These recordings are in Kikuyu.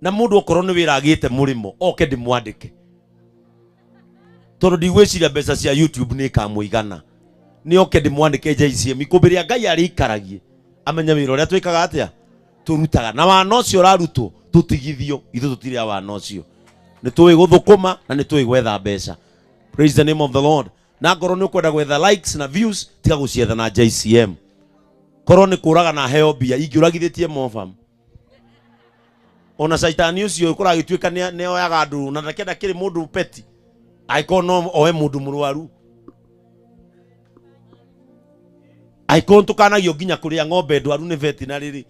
Na mundu okorwo ni wira agite murimo oke ndimwandike tondu ndigwiciria mbeca cia YouTube ni ikamũigana ni oke ndimwandike JCM ikũmbĩ rĩa Ngai arĩikaragie amenye wĩra ũrĩa twĩkaga atĩa tũrutaga na wana ũcio ũrarutwo tũtigithio ithuĩ tũtirĩ a wana ũcio nĩ tũĩ gũthũkũma na nĩ tũĩ gwetha mbeca. Praise the name of the Lord. Na ngorwo nĩ ũkwenda gwetha likes na views tiga gũcietha na JCM. Korwo nĩ kũraga na heo mbia ingĩũragithĩtie mofam ona caitani ũcio kũragĩtuĩka nĩ oyaga andũ na ndakĩenda kĩrĩ mũndũ peti angĩkorwo no oe mũndũ mũrwaru angĩkorwo tũkanagio nginya kũrĩa ng'ombe ndwaru nĩ veterinary rĩ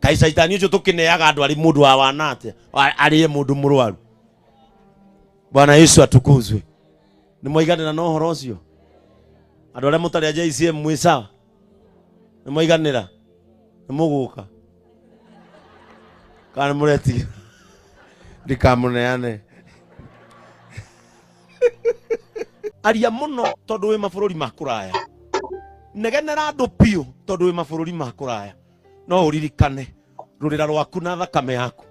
kaĩ caitani ũcio tũkĩneaga andũ arĩ mũndũ wa wana atĩa arĩe mũndũ mũrwaru. Bwana Yesu atukuzwe. Nĩ mwaiganĩra na ũhoro ũcio andũ arĩa mũtarĩ a JCM mwĩ sawa nĩ mwaiganĩra nĩ mũgũka kana nĩ mũretigĩra ndikamũneane aria mũno tondũ wĩ mabũrũri ma kũraya negenera andũ biũ tondũ wĩ mabũrũri ma kũraya no ũririkane rũrĩra rwaku na thakame yaku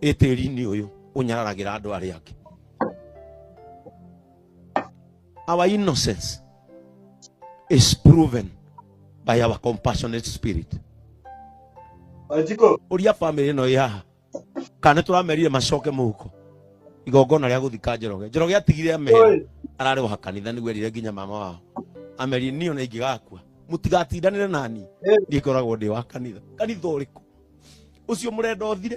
ĩ tĩri-inĩ ũyũ ũnyararagĩra andũ arĩa angĩ. Our innocence is proven by our compassionate spirit. Ũria family ĩno ĩ haha kana nĩ tũramerire macoke mũhuko igongona rĩa gũthika Njoroge. Njoroge atigire amera ararĩ wa kanitha nĩguo erire nginya mama wao amerire niĩ ona ingĩgakua mũtigatindanĩre nani niĩ ngoragwo ndĩ wa kanitha. Kanitha ũrĩkũ ũcio mũrenda ũthire?